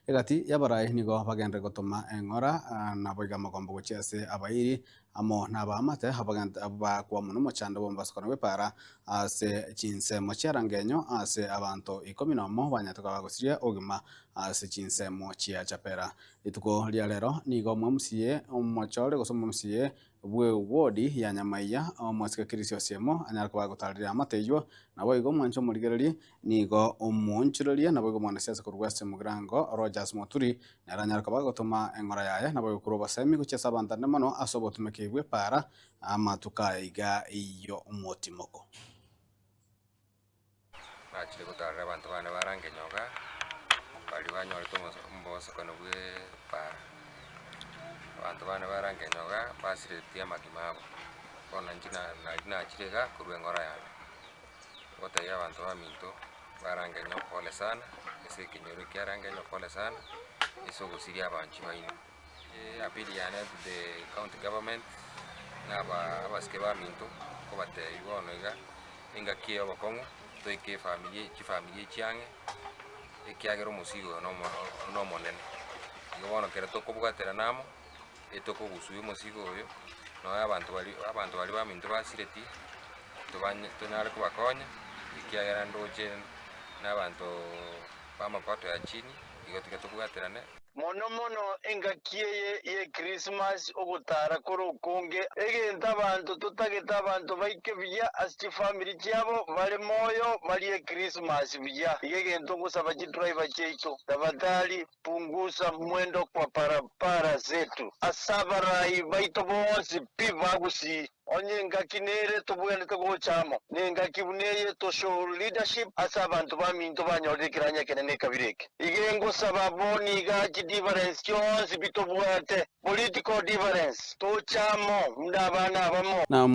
Egati y'abarai nigo bagenderere gotoma eng'ora naboigo amagombo gochia ase abairi amo nabaamate abwo bakwamwa nomochando bw'omobasokano bw'epaara ase chinsemo chia Rangenyo ase abanto ikomi nomo banyarete koba bagosiria obogima ase chinsemo chia Chapera. Rituko ria rero nigo omwMCA omochore gose omwMCA bw'ewodi ya Nyamaiya omosike Chris Osiemo anyare koba agotareria amate ayio, naboigo omwanche omorigereria nigo omoonchoreria, naboigo omwanasiasa korwa ase omogirango Rogers Moturi nere anyare koba agotoma eng'ora yaye, naboigo korwa obosemi gochia ase abanto ande mono ase obotumeki bw'epaara amatuko aya iga y'omotimoko. Nachire gotarera abanto bane barange nyoga, baria banyorete omosokano bw'epaara. Abanto bane barange nyoga basiretie amagima abo, bono inche nari nachire iga korwa eng'ora yane. Ngotebia abanto baminto barange nyoga pole sana, ase ekenyoro ekia range nyoga pole sana, ase ogosiria abanchi baino. Appeal yane to the county government, na aba abasike baminto, nkobatebia bono iga, engaki eye obokong'u, toike efamiri chifamiri echi ang'e, ekiagera omosigo oyo nomo nomonene. Igo bono ekero tokobwaterana amo, etokogusuia omosigo oyo, nonya abanto baria abanto baria baminto basiretie, tobanye tonyare kobakonya, ekiagera ndoche na abantoooo ba amapato ya chini, igo tiga tobwaterane. Mono mono engaki eye y'Ekrismasi ogotara kore okonge, egento abanto totagete abanto baike buya ase chifamiri chiabo bare moyo barie Ekrismasi buya. Iga egento ngosaba chidriver chiaito, tafadhali punguza mwendo kwa barabara zetu. Ase abarai baito bonsi pi ba Gusii. Onye engaki nere tobwenerete gocha amo, nengaki buna eye to show leadership ase abanto baminto banyorire ekeranya ekenene ekabira eke. Iga engosaba bono iga chi difference chionsi pi tobwate, political difference, toche amo buna abana abamo. Na.